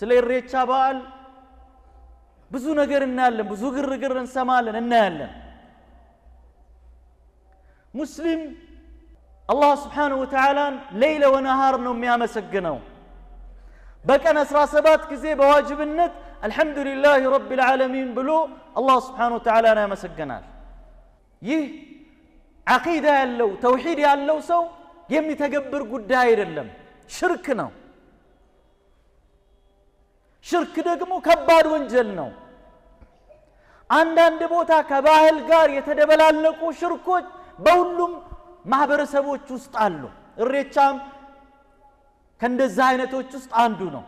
ስለ ኢሬቻ በዓል ብዙ ነገር እናያለን፣ ብዙ ግርግር እንሰማለን፣ እናያለን። ሙስሊም አላህ ስብሓነሁ ወተዓላን ሌይለ ወነሃር ነው የሚያመሰግነው። በቀን 17 ጊዜ በዋጅብነት አልሐምዱሊላህ ረቢል ዓለሚን ብሎ አላህ ስብሓነሁ ወተዓላን ያመሰግናል። ይህ ዓቂዳ ያለው ተውሂድ ያለው ሰው የሚተገብር ጉዳይ አይደለም፣ ሽርክ ነው። ሽርክ ደግሞ ከባድ ወንጀል ነው። አንዳንድ ቦታ ከባህል ጋር የተደበላለቁ ሽርኮች በሁሉም ማህበረሰቦች ውስጥ አሉ። እሬቻም ከእንደዛ አይነቶች ውስጥ አንዱ ነው።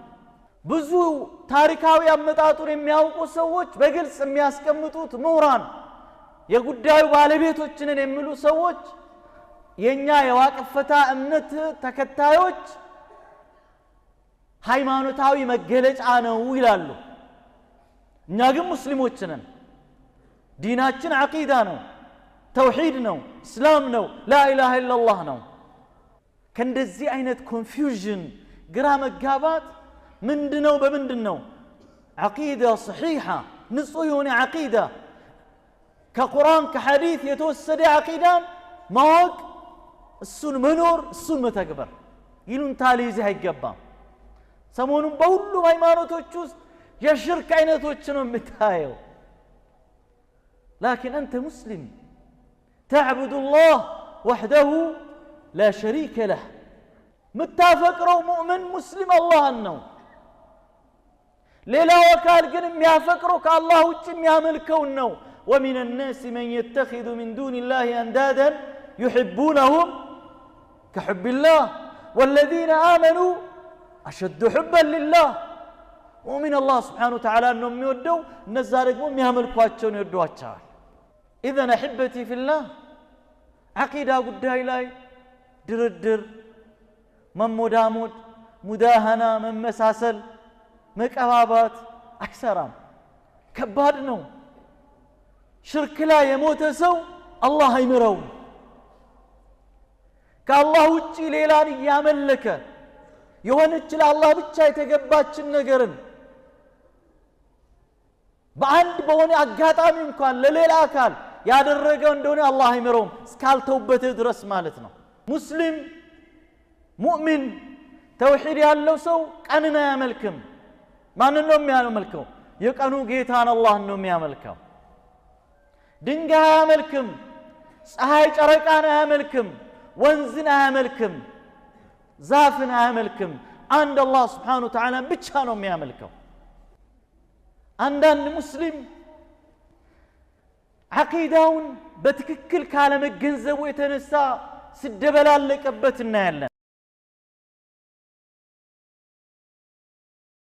ብዙ ታሪካዊ አመጣጡን የሚያውቁ ሰዎች በግልጽ የሚያስቀምጡት ምሁራን፣ የጉዳዩ ባለቤቶች ነን የሚሉ ሰዎች የኛ የዋቅፈታ እምነት ተከታዮች ሃይማኖታዊ መገለጫ ነው ይላሉ። እኛ ግን ሙስሊሞች ነን። ዲናችን ዓቂዳ ነው፣ ተውሂድ ነው፣ እስላም ነው፣ ላኢላሃ ኢለላህ ነው። ከእንደዚህ አይነት confusion ግራ መጋባት ምንድነው? በምንድን ነው ዓቂዳ ሰሒሓ ንጹህ የሆነ ዓቂዳ ከቁርአን ከሐዲት የተወሰደ ዓቂዳን ማወቅ፣ እሱን መኖር፣ እሱን መተግበር ይሉንታ ሊይዝህ አይገባም። ሰሞኑን በሁሉም ሃይማኖቶች ውስጥ የሽርክ አይነቶች ነው የምታየው። ላኪን አንተ ሙስሊም ተዕቡዱ ላህ ወሕደሁ ላ ሸሪከ ለህ። የምታፈቅረው ሙእምን ሙስሊም አላህን ነው። ሌላው አካል ግን የሚያፈቅረው ከአላህ ውጭ የሚያመልከውን ነው። ወሚን ናስ መን የተኪዙ ሚን ዱን ላህ አንዳደን ዩሕቡነሁም ከሑብላህ ወለዚነ አመኑ አሸዱ ሑበን ሊላህ። ሙእሚን አላህ ስብሓነሁ ወተዓላ ነው የሚወደው፣ እነዛ ደግሞ የሚያመልኳቸውን ይወዷቸዋል። ኢዘን አሕበቲ ፊላህ ዓቂዳ ጉዳይ ላይ ድርድር፣ መሞዳሞድ፣ ሙዳሃና፣ መመሳሰል፣ መቀባባት አይሰራም። ከባድ ነው። ሽርክ ላይ የሞተ ሰው አላህ አይምረውም። ከአላህ ውጪ ሌላን እያመለከ የሆነች ለአላህ ብቻ የተገባችን ነገርን በአንድ በሆነ አጋጣሚ እንኳን ለሌላ አካል ያደረገው እንደሆነ አላህ አይምረውም እስካልተውበት ድረስ ማለት ነው። ሙስሊም ሙእሚን ተውሂድ ያለው ሰው ቀንን አያመልክም። ማንን ነው የሚያመልከው? የቀኑ ጌታን አላህን ነው የሚያመልከው። ድንጋይ አያመልክም። ፀሐይ ጨረቃን አያመልክም። ወንዝን አያመልክም። ዛፍን አያመልክም። አንድ አላህ ስብሓነሁ ወተዓላ ብቻ ነው የሚያመልከው። አንዳንድ ሙስሊም ዓቂዳውን በትክክል ካለመገንዘቡ የተነሳ ስደበላለቀበት እናያለን።